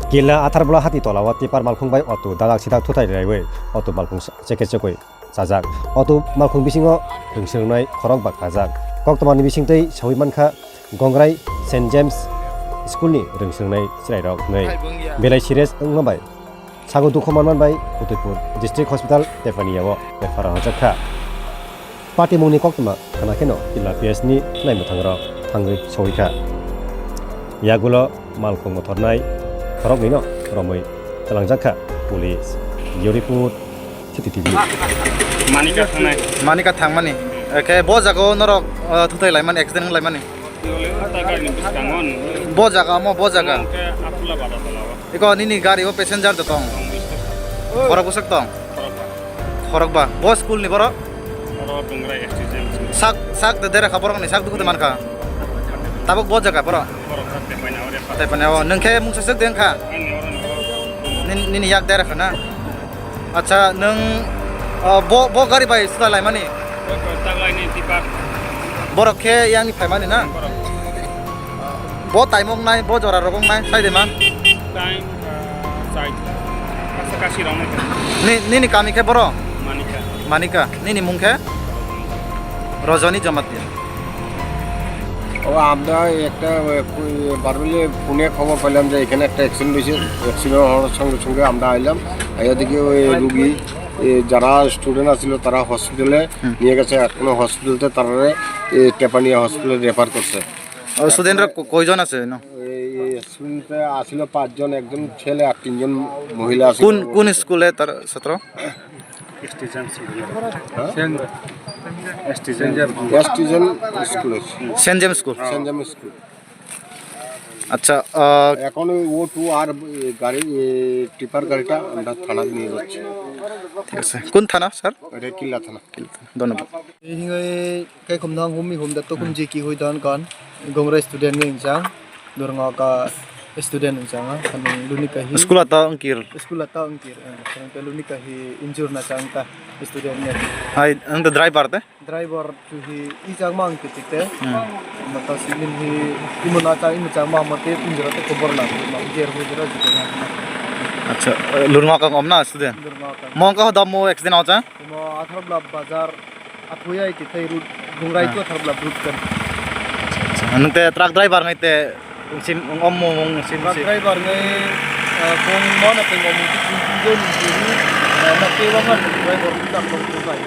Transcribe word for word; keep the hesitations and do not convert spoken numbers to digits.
Killa Atharbola hati tola o tipper malkhung bai auto dadak sidak thutai raiwi auto malkhung chekhe chekwi chajak. Auto malkhung bisingo rwngswrwngnai khorokba kajak. Koktwmani bisingtwi sawi mankha Gongrai Saint James School ni rwngswrwngnai chwrairok hwnwi. Belai serious wngma bai sago dukhu manman bai Udaipur District Hospital Tepania o refer rwjakha. Patimungni koktwma khna kheno Killa P S ni khwlai mwthangrok thangwi sawi kha. Yagulo malkhung mothornai khoroknwino romwi twlangjak kha police. Bureau report, City T V. Manika thangnai. Manika thangmani. Ekhe bo jaga o norok, uh, thutai laimani, accident wng laimani. Bo jaga, omo bo jaga. Iko nini gari o passenger da tong? Khorok bwswk tong? Khorokba. Bo school ni borok? Sak, sak de dera kha borok ni sak dukhu de mankha. Tabuk bo jaga borok? Tepania o. Nwng khe mungsa swk de wngkha? Nini, nini yak dera kha na? Acha, nwng, uh, bo, bo gari bai swlai laimani? Borok khe yang ni phaimani na? Bo taimok nai, bo jora rok nai, sai de ma? Time, uh, sai. Asa kasi rong nai. Ni, nini kami khe boro? Manika. Manika. Nini mung khe? Rajani Jamatia. ও, আমরা একটা, এ, কু-, বারবিলে ফোনে খবর পেলাম যে এখানে একটা অ্যাক্সিডেন্ট হয়েছে। অ্যাক্সিডেন্ট হওয়ার সঙ্গে সঙ্গে আমরা আইলাম। আইয়া দেখি ওই রুগী, এ, যারা স্টুডেন্ট আছিল তারা হসপিটালে নিয়ে গেছে। এখনো হসপিটালতে তারা, এ, টেপানিয়া হসপিটালে রেফার করছে। ও, স্টুডেন্টরা ক-, কয়জন আছে এনো? এই, এই স্টুডেন্ট আছিল পাঁচজন, একজন ছেলে আর তিনজন মহিলা আছে। কোন, কোন স্কুলে তার ছাত্র? হ্যাঁ? এসটিজেন স্কুলে। Saint James school. Saint James school. আচ্ছা, আহ, এখন ওই ও টু আর, এ, গাড়ি, এ, টিপার গাড়িটা আমরা থানায় নিয়ে যাচ্ছি। ঠিক আছে। কোন থানা, স্যার? এটা কিল্লা থানা। কিল্লা থানা। ধন্যবাদ। Hingoi kai khum nang hum mi hum da to khum je ki hui don kon. Gongrai student ngi inchang. Dornga ka student inchang. Kanung luni ka hi. School ata ongkir. School ata ongkir. Kanung ka luni ka hi injur na chang ta student ngi. Hai, ang ta driver te? Driver tu hi i chang mang ki te. Mata simin hi imun a chang imun chang mang mate injur te khobor na. Ma jer hui jera jikona. Acha, lurma ka om na student? Dornga ka. Mong ka da mo accident acha? Mo Atharbola bazar. Athuya iti thai route, Gongrai to Atharbola route kan. Nung te truck driver ngai te sim om mo sim. Truck driver ngai, eh, kong mo na peng om ti kun kun jo ni ji ni, eh, na te wa ngar driver ta kong ko bai.